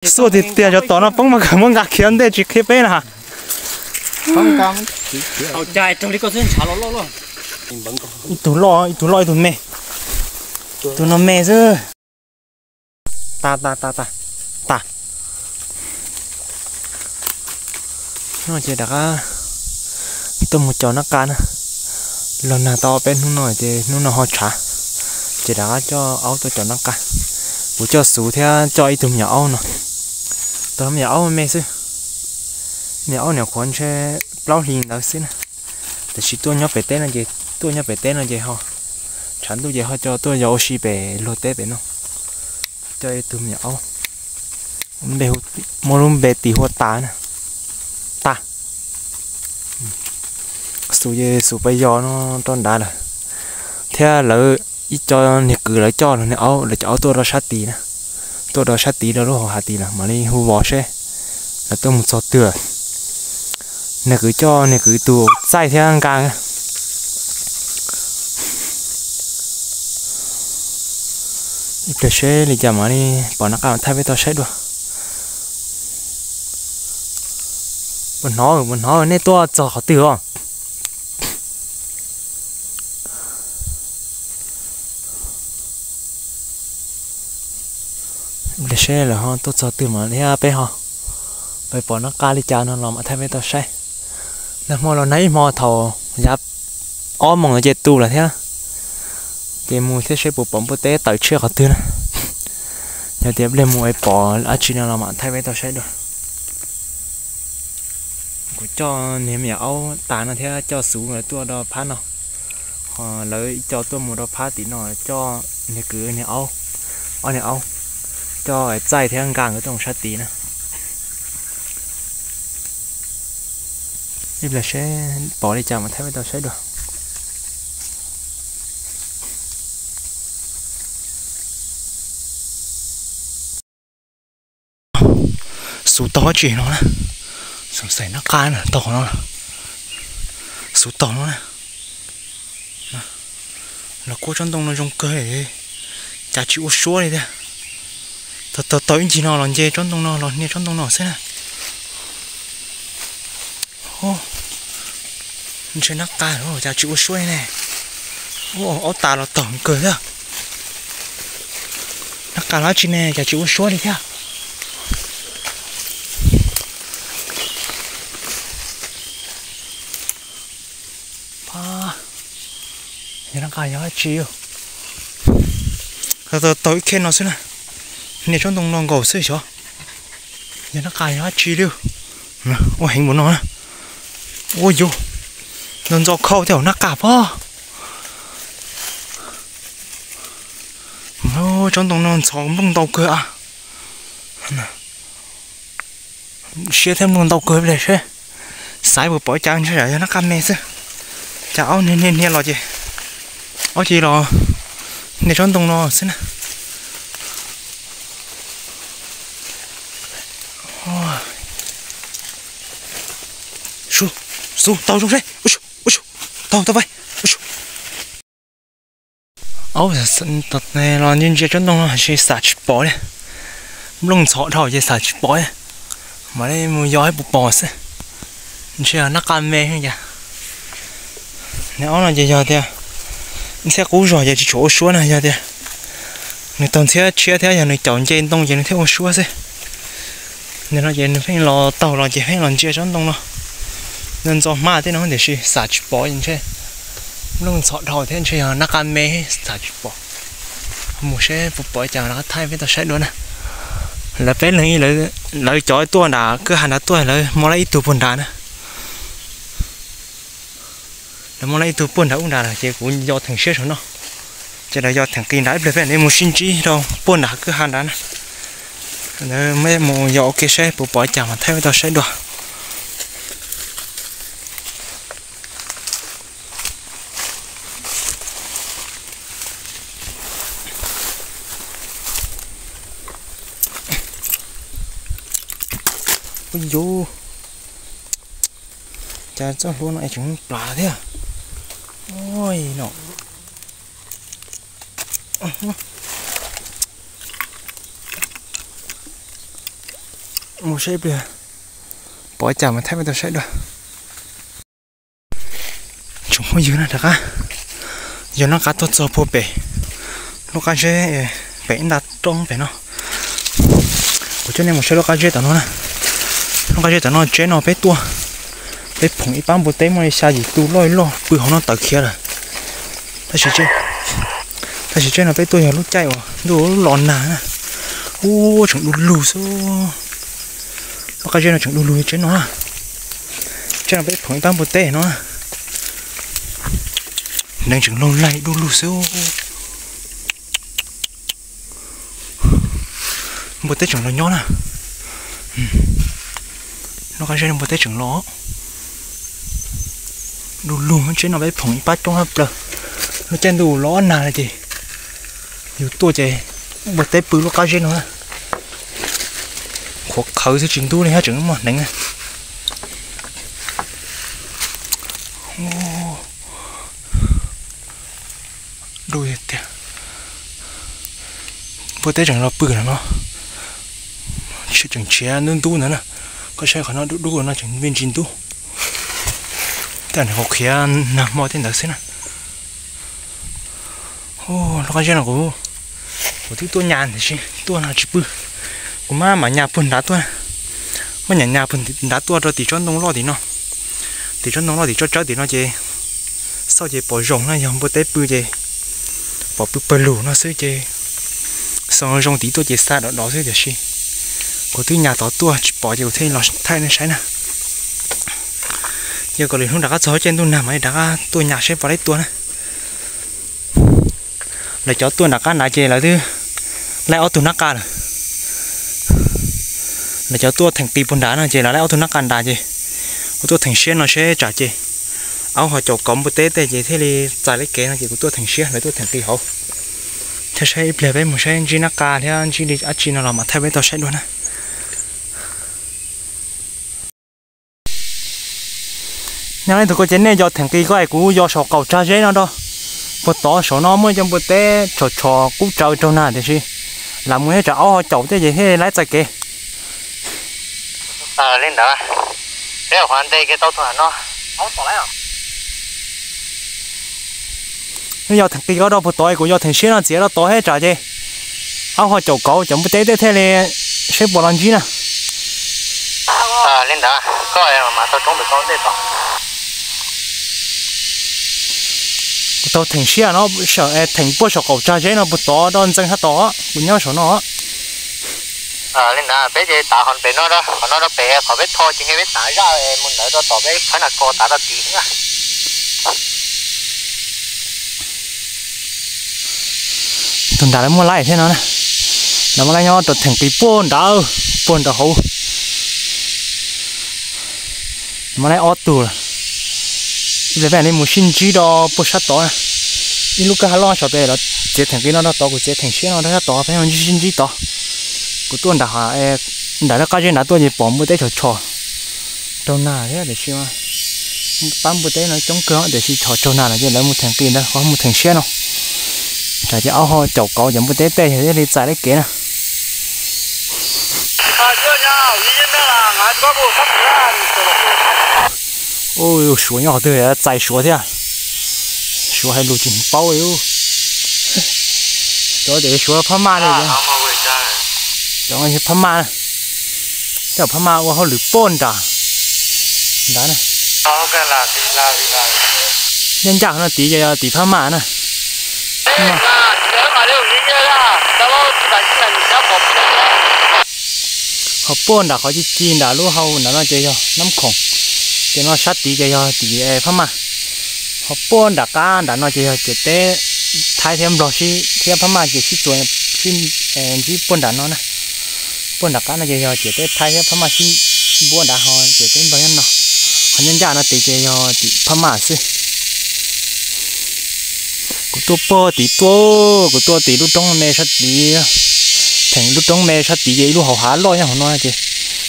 Xuaj tiag tiag, cov tom no poob mas kawg muab nqa khiav ntej tsis qhia peb na. Ib tug loj, ib tug loj, ib tug me. Tus no me xwb. Tas tas tas tas. Tas. No ces rov qab tuaj mus cog nab qa na. Los nag tau peb hnub no ces hnub no ho tshav, ces rov qab coj aub tuaj cog nab qa. Kuv coj Xub thiab coj ib tug me nyuam aub no. Tus me nyuam aub me xwb, me nyuam aub niam qhuav ntshe plaub hlis ntawd xwb na. Tiam sis tuaj nyob pem teb no ces, tuaj nyob pem teb no ces ho tshav ntuj ces ho coj tuaj yos ua si pem luag teb pem no. Coj ib tug me nyuam aub, npe, muaj lub npe tis hu ua Tas na. Tas. Xub ces Xub pais yos no rau nrad lawm, thiab lawv ib co niag kwv lawv coj los niag aub, lawv cov aub tuaj rau sab tid na, tuaj rau sab tid rau lub hauv hav tid lawm, mam li hu vos seb lawv tuaj mus txog twg. Niag kwv coj niag kwv tus txaij thiab nqa. Ib pliag seb li cas mam li pom nab qa thaij peb tau saib dua. Puas hnov, puas hnov, nej tuaj txog qhov twg os? Ib pliag seb lawv ho tuaj txog twg mas thiab peb ho pais pom nab qa li cas no los mam thaij peb tau saib. Nag hmo los nag ib hmo thaum yav ob moos no ces tu lawm thiab, ces mus thiab seb puas pom npua teb tawm tshiab qhov twg na. Yog tias ib pliag mus es pom dab tsi no los mam thaij peb tau saib dua. Kuv coj niag me nyuam aub Tas no thiab coj Xub lawv tuaj rau phab no, ho lawv ib co tuaj mus rau phab tim no, coj niag kwv niag aub, ob niag aub, coj txaij thiab nqa nkawd tuaj mus sab tid na. Ib pliag seb pom li cas mam thaij peb tau saib dua. Xub taug dab tsi no na, xav xaim nab qa na, taug qhov no, Xub taug no na. Los kuab tsob ntoo no zoo kawg, cas tsis ua suab li thiab. Taug taug ib ncig no los nce tsob ntoo no los hnia tsob ntoo no xwb na. Ntshe nab qa los cas tsis ua suab li ne. Aub Tas los taug kawg thiab. Nab qa los dab tsi ne cas tsis ua suab li thiab. Yog nab qa yog dab tsi? Taug ib khej no xwb na, hnia tsob ntoo no nkaus xwb xyov. Yog nab qa yog dab tsi li? Ua heev npaum no na. Ua yus, ntxov ntxov khau thiab nab qa pob. Tsob ntoo no ntxhov nplooj ntau kawg a. Siab thiab nplooj ntau kawg li seb. Xaiv puas pom cas ntshe yog nab qa me xwb. Cas aub hnia hnia los ces, aub ces los hnia tsob ntoo no xwb na. Xub, Xub taug zoo seb. Taug taug pais. Aub los ntsia ntsia tsob ntoo no sis xav tsis pom li. Nplooj ntxhov dhau ces xav tsis pom li. Mam li mus yos puas pom xwb. Ntshe yog nab qa me cas. Niag aub no ces yog tias ntxhiab qub zog ces tsis tshua ua suab na, yog tias nws taug ntxhiab tshiab thiab yog nws caum nce ntoo ces nws thiaj ua suab xwb. Nim no ces nws pheej los taug los ces pheej los ntsia tsob ntoo no. Ntxov ntxov hmab tej no tiam sis xav tsis pom ntshe nplooj ntxhov dhau thiab ntshe yog nab qa me xav tsis pom. Mus seb puas pom cas rov qab thaij peb tau saib dua na. Lawv peb leeg, lawv cov tuaj nram kwj ha nrad tuaj lawv mob lab ib tug puag nrad na. Lawv mob lab ib tug puag nrad ub nrad lawm ces kuv yos theem siab saum no. Ces lawv yos theem qis nrad ib pliag peb mam li mus sib ntsib rau puag nram kwj ha nrad na. Mus yos ua ke saib puas pom cas mas thaij peb tau saib dua. Ub yus, cas txoj hlua no es tseem plav thiab. Ua no, ua no, Mus saib ib pliag, pom cas mas thaij peb tau saib dua. Tsoom phooj ywg na, rov qab yog noj qab tuaj txog puag pem lub qab zeb, pem ib nta roob pem no. Kuv coj nej mus saib lub qab zeb tom no na. Lub qab zeb tom no, tsheb no peb tuaj, peb phoom ib pab npua teb muaj li xya yim tus loj loj pw hauv no tawm khiav lawm. Tab sis tsheb no peb tuaj yog lub caij uas ntuj los nag na, ub tseem du lug xwb. Lub qab zeb no tseem du lug tsheb no. Tsheb no peb phoom ib pab npua teb no, neeg tseem laug laig du lug xwb. Npua teb tseem los nyob na. Lub qab zeb no npua teb tseem los du lug, tsheb no peb phoom ib pab coob tshaj plaws. Lub caij ntuj los nag lawm ces yus tuaj ces npua teb pw lub qab zeb no. Qhuav qhawv xwb tsis ntub li, tseem muaj hneev. Du tiag tiag. Npua teb tseem los pw no, tseem tshiav ntub ntub ntawd na. Koj saib qhov no dub dub no tseem me ntsis ntub. Tej zaum qhuav khiav nag hmo tej ntawd xwb na. Lub qab zeb no kuv, kuv twb tuaj nyas tiam sis tuaj no tsis pw. Kuv maj mam nyas puag nrad tuaj, maj mam nyas puag nrad tuaj rau tim tsob ntoo loj tim no. Tim tsob ntoo loj tim tsob tsawb tim no ces xauj ces pom zoo na, yog npua teb pw ces pom pw pawg lug no xwb ces xauj zoo tid tuaj ces xa dov dov xwb tiam sis kuv twb nyas tod tuaj tsis pom ces kuv thiaj los thaij nej saib na. Yog kom lwm hnub rov qab txog caij ntuj nag mas rov qab tuaj nyas saib puas laib tua na. Lawv cov tuaj nram qab nrad ces lawv twb laib ob tug nab qa lawm. Lawv cov tuaj theem qis puag nrad no ces lawv laib ob tug nab qa nrad ces kuv tuaj theem siab no seb tsam ces aub ho caum kauv npua teb tej ces thiaj li txais laib kev no ces kuv tuaj theem siab, lawv tuaj theem qis hauv. Thiab saib ib pliag peb mus saib ntsib nab qa thiab ntsib li dab tsi no los mam thaij peb tau saib dua na. Nyob li tus ko ces nej yog theem qis ko es kuv yog saum qaum tsag zeb no rau. Puag tod saum no muaj cov npua teb tshom tshom qub tsaws raug nag tiam sis lam mus thiab tsam aub ho caum tej ces thiaj laib txais kev. Li ntawd, peb qhov nte kiag tau tus no. Nej yog theem qis ko rau puag tod es kuv yog theem siab no txiav rau tod thiab tsam ces aub ho caum kauv cov npua teb tej thiaj li seb puas los ntsib na. Li ntawd, koj mas tau roob pem ko tej tod. Kuv tau theem siab no, theem puag saum qaum tsag zeb no puag tod rau ntxeev sab tod, kuv nyob saum no. Li ntawd peb ces tav qhov pem no, qhov no rau pem qhov peb tho ces peb tav zaj mus ntawd rau tom peb khawb nas kos tav rau tid xwb na. Tus nrad lawv muaj laib thiab no na. Lawv muaj laib nyob rau theem qis puag nrad, puag nrad hauv. Muaj laib ob tug lawm. Ib pliag peb mam li mus sib ntsib rau puag sab tod na. Ib lub kwj ha loj saum pem los txiav theem qis no rau tod, kuv txiav theem siab no rau sab tod, peb mam sib ntsib tod. Kuv tuaj nram, nram lub qab zeb nrad tuaj ces pom npua teb tshom tshom raug nag thiab tiam sis pab npua teb no coob kawg tiam sis tshom raug nag lawm ces lawv mus theem qis ntawd, qhov mus theem siab no. Tsam ces aub ho caum kauv cov npua teb tej yog thiaj li txais laib kev na. Ua, Suav nyob qhov twg txais Suav thiab. Suav hais lus tsis paub li. Cov tias Suav Phab Maj li. Cov Phab Maj, cov Phab Maj ua hauj lwm puag nram nrad na. Ncaj ncaj qhov no tid ces yog tim Phab Maj na. Ho puag nram qhov ci ci nram lub hau nrad no ces yog Nab Khoom, ces no sab tid ces yog tim Phab Maj. Ho puag nram qab nram no ces yog ciam teb Thaib thiab Nplog sib, thiab Phab Maj ces sib txuas sib ntsib puag nram no na. Puag nram qab no ces yog ciam teb Thaib thiab Phab Maj sib npuab nrad, ho ciam teb Nplog nyob no. Qhov ncaj ncaj no tid ces yog tim Phab Maj xwb. Kuv tuaj puag tid tuaj, kuv tuaj tim lub roob me sab tid, theem lub roob me sab tid ces ib lub hauv hav loj nyob hauv no ces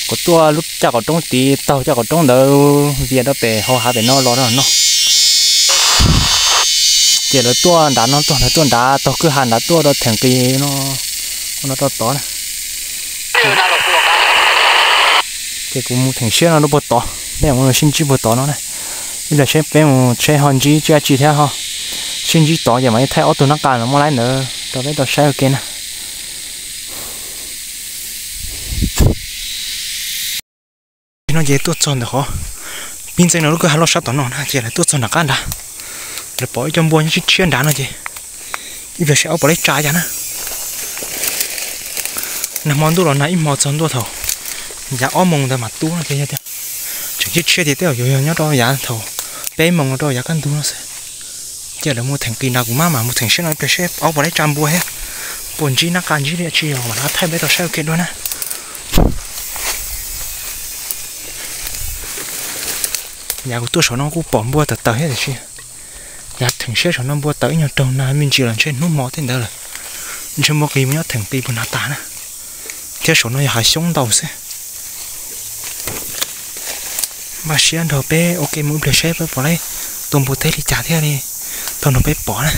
kuv tuaj lub caj qaum roob tid, taug caj qaum roob ntawd vias rau pem hauv hav pem no los rau no. Ces lawv tuaj nrad no, tuaj nrad, tuaj nrad taug kwj ha nrad tuaj rau theem qis no, no rau tod na. Ces kuv mus theem siab no rau puag tod, peb mus sib ntsib puag tod no na. Ib pliag seb peb mus seb ho ntsib tsi tsi thiab ho. Sib ntsib tod ces mam li thaij ob tug nab qa los muaj laib ntawd rau peb tau saib ua ke na. No ces tuaj txog ntawm qhov pib ntxeev no lub kwj ha loj sab tom no na ces lawv tuaj txog nram qab nrad. Lawv pom ib co npua nyob tshiab tshiab nrad no ces ib pliag seb ob puas laib tsa cas na. Nag hmo ntuj los nag ib hmo txog ntua thaum yav ob moos ntawd mam tu no ces yog tias tseem tshiab tshiab ces tej zaum yuav yog nyob rau yav thaum peb moos rau yav kaj ntug no xwb. Ces lawv mus theem qis nrad kuv maj mam mus theem siab no ib pliag seb ob puas laib tsa npua thiab puas ntsib nab qa ntsib dab tsi os mam rov thaij peb tau saib ua ke dua na. Yav kuv tuaj saum no kuj pom npua tawm tawm thiab tiam sis yav theem siab saum no npua tawm ib nyuag raug nag me ntsis los ntshe hnub hmo tej ntawd lawm. Ntshe npua qis mus nyob theem qis puag nrad tas na. Thiab saum no yog hav xyoob ntau xwb. Npaj siab nrog peb ua ke mus ib pliag seb peb puas laib tua npua teb li cas thiaj li tau nrog peb pom na.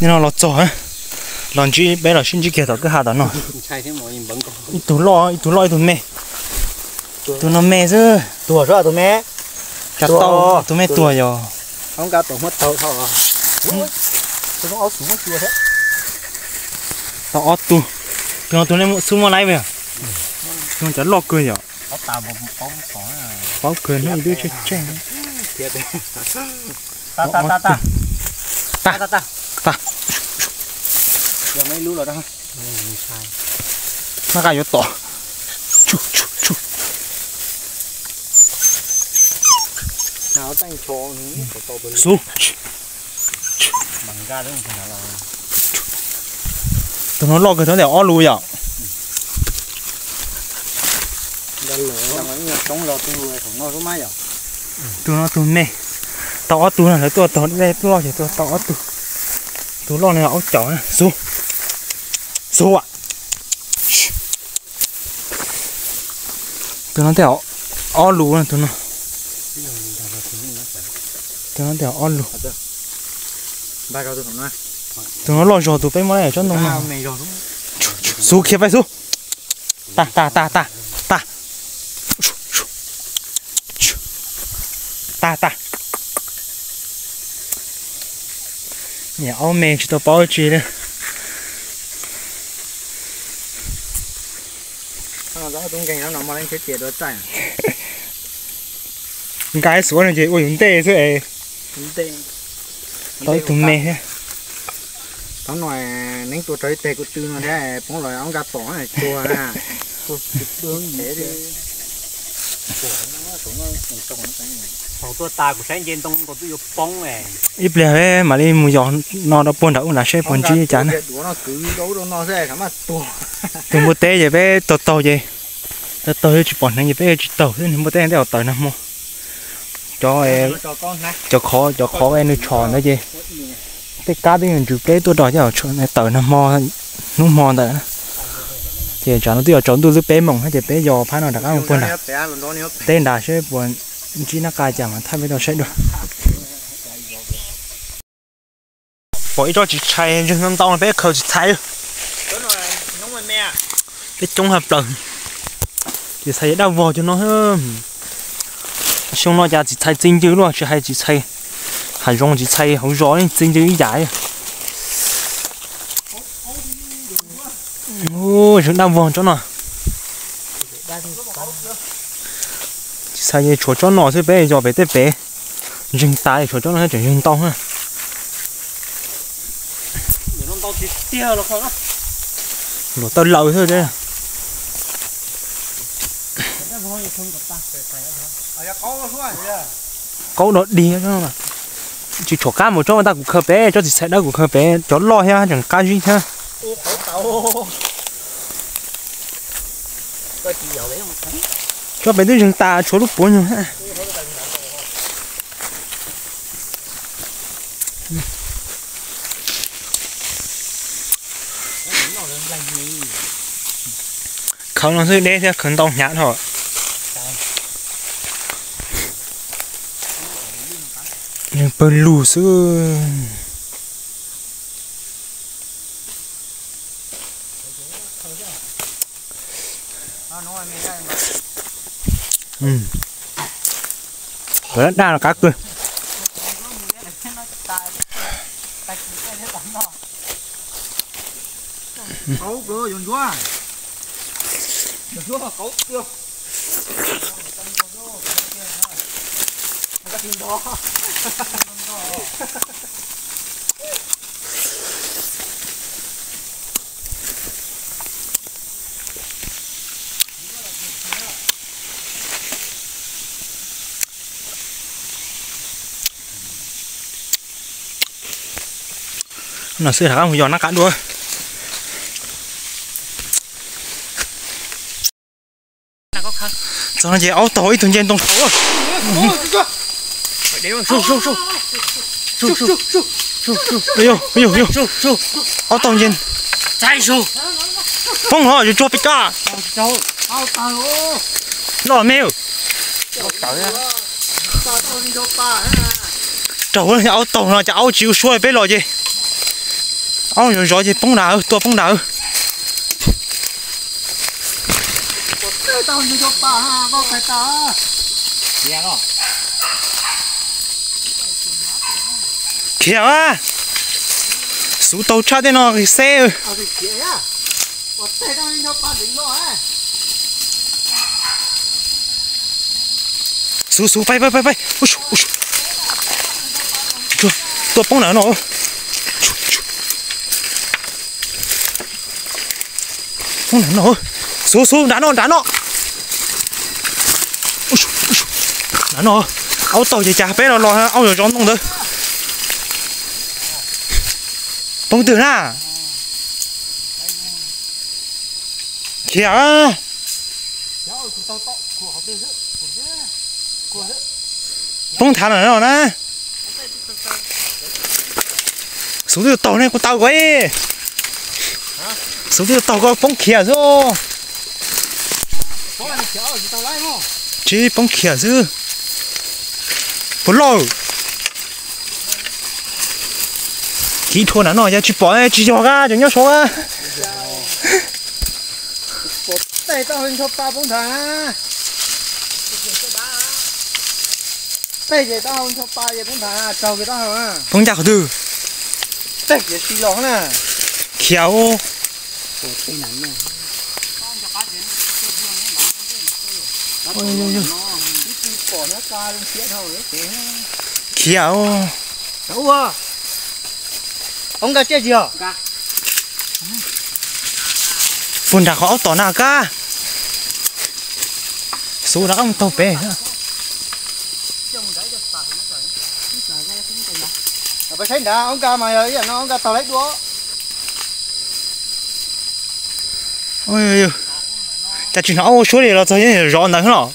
Nim no los txog, los ntsib peb los sib ntsib kiag tom kwj ha tom no. Ib tug loj ib tug loj ib tug me. Tus no me xwb. Tuag, tus me tuag yog. Tau ob tug. Tus no tus nej xub muaj laib yog. Tus no cov loj kawg yom. Paub kawg hnub ib twb tsheej tsheej. Tag, tag. Nab qa yuav tom. Xub. Tus no loj kawg tau ntawm ob lus yom. Tus no tus me. Tau ob tug no lawv tuaj tog dej loj ces tuaj tau ob tug. Tus loj no yog aub caum na. Xub. Xub a. Tus no tej zaum ob lus na tus no. Tus no tej zaum ob lus. Tus no loj zog tus peb muab tsob ntoo no. Xub khiav pais xub. Tag tag tag tag tag. Tag tag. Niam aub me tsis tau paub tsi li. Nqa ib xuav no ces ua yus ntej xwb es. Tau ib tug me thiab. Tau no neeb tua raws ib teg kuv tw no thiab poob los ob nka tom tuag na. Thaum tuaj tas kuv saib nce ntoo nkaus twb yuav poob. Ib pliag peb mam li mus yos no rau puag nram ub nrad seb puas ntsib cas na. Tus npua teb ces peb taug taug ces, taug taug yuav tsis pom hneev ces peb yuav tsis taug xwb, npua teb tej zaum tawm nag hmo. Cov, cov qhov, cov qhov nws tshom ntawd ces tej kab twb yuav ntsws pleb tuaj rau ces tawm nag hmo, hnub hmo ntawd. Ces tsam no twb yuav tsaus ntuj twb peb moos thiab ces peb yos phab no rov qab mus puag nrad teb nrad seb puas ntsib nab qa cas mas thaij peb tau saib dua. Pom ib tsob txiv txhais ntseeg ntau ntau no peb khaws txiv txhais. Peb coob ha plaws. Txiv txhais dab vog cov no. Xyoo no cas txiv txhais txi ncw luaj, tsis hais txiv txhais hav zoov, txiv txhais hauv zos txi ncw ib yam. Ntseeg dab vog tsob no. Txiv txhais ces tshuav tsob no xwb, peb yos pem tej pem ntseeg tas, tshuav tsob no tseem ntseeg ntau na. Luam tawg laws xwb. Qaub dog dig. Tsis tshuav qab mus tsob tab kuv khaws pem, tsob txiv txhais dawb kuv khaws pem, cov loj thiab tseem qab zib thiab. Tsob pem twb ntseeg tas tshuav lub puav nyuag. Khaws no xwb deb thiab khaws ntau hnyav dhau. Pawg lug xwb. Daj qab kawg. No xwb rov qab mus yos nab qa dua. Txog no ces aub taug ib tug nce ntoo tau. Aub taug nce. Poob hov, yuav tsuag peb kab. Loj me. Raug aub taug no ces aub tsis ua suab peb los ces aub zov zov ces poob nrad, tua poob nrad. Khiav a, xuv tau tshaj tej no xeb. Xuv xuv pais pais pais pais. Tua poob nrad no. Poob nrad no. Xuv xuv nrad no nrad no. Nrad no. Aub taug ces cas peb los los aub zov zov ntoo ntawd. Poob twg na? Khiav. Poob thav no na. Xuv twb taug ne kuv taw ko. Xuv twb taug ko poob khiav xwb. Tsis poob khiav xwb. Puas loj? Khiav dhua nrad no yog tsis pom tsis yog kab tseem nyob saud. Tej taub hau ncho pa poob nthav. Tej ces taub hau ncho pa ces poob nthav, raug kiag taub hau. Poob ncaj qhov twg? Tej ces si los na. Khiav. Khiav. Ua, nqa tsiaj tsis yog? Puag nram qhov aub tom na kab. Xuv rov qab mus taug pem. Peb saib nrad, aub nqa mas yog ib yam no, aub nqa taug laib dua. Cas tsis hnov aub ua suab li los txog zov ntawd los?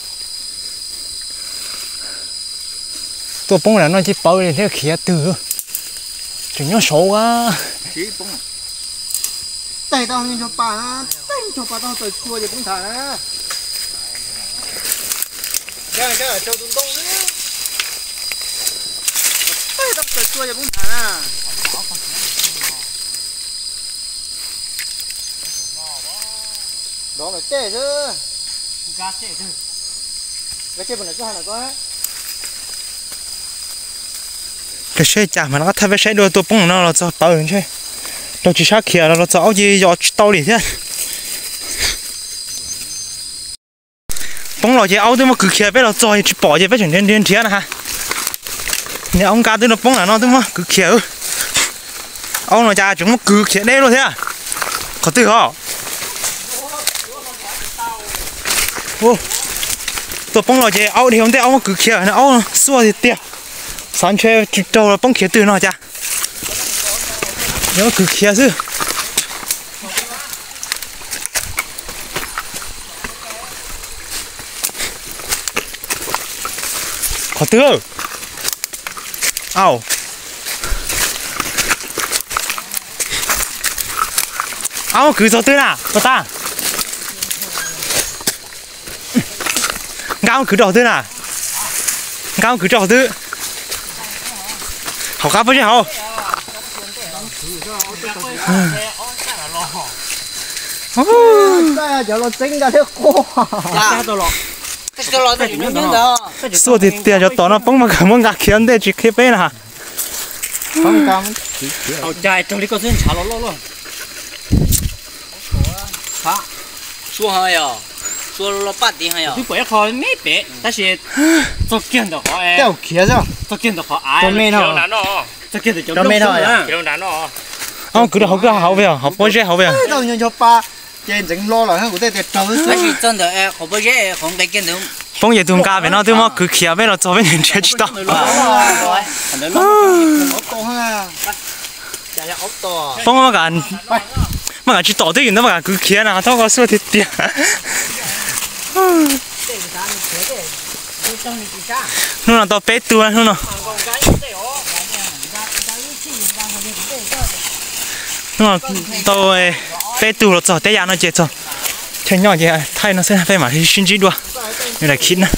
Tuaj poob nram no ces pawv li thiab khiav twg. Tseem nyob saud a. Tej taub hau ncho pa, tej ncho pa taub hau tawm tshuaj ces poob nthav na. Tej taub hau tawm tshuaj ces poob nthav na. Nrov lawm tej xwb. Koj seb cas mas no, thaj peb saib dua tuaj poob no los txog pawv ntshe. Rau tsis sab khiav los txog aub ces yos tsis tau li thiab. Poob los ces aub twb muab kwv khiav, peb los txog tsis pom ces peb tseem nrhiav nrhiav na ha. Niag aub nqa twb no poob nram no twb muab kwv khiav. Aub no cas tseem muab kwv khiav deb luaj thiab. Qhov twg os? Tuaj poob los ces aub dhia ua ntej aub muab kwv khiav, aub xuaj tiag tiag. Xav ntshe tsis raug los poob khiav twg no cas. Muab kwv khiav xwb. Qhov twg? Au. Aub kwv txog twg na, tag. Nqa aub kwv rau qhov twg na? Nqa aub kwv rau qhov twg? Hauv qab puab zeb hauv. Cov los txeeb nqa thiab quaj. Xuaj tiag tiag, cov tom no poob mas kawg muab nqa khiav ntej tsis qhia peb na. Tau cai raug li koj xwb ntshav los loj luaj. Xua ho yog, xua los paj tid ho yog. Twb pom ib qho me pem tab sis txog kiag ntawm qhov, txog kiag ntawm qhov av, txog kiag ntawm cov me no. Kwv rau hauv, kwv hauv peb, hauv pob zeb hauv peb. Tau nyo ncho pa, ces ntxeev hlo lawm kuv tej tias raug. Tab sis txog ntawm qhov pob zeb qhov nqis kiag ntawd, poob ces tus nqa pem no twb muab kwv khiav, peb los txog peb nrhiav tsis tau. Poob, maj kam tsis tom twb ywm ntawd maj kam kwv khiav na, thov koj xua tiag tiag. Hnub no tau peb tug, hnub no, hnub no tau peb tug los txog teb yam no ces txog chaw nyob ces thaij no xwb, peb mam sib ntsib dua. Nws daim khib na.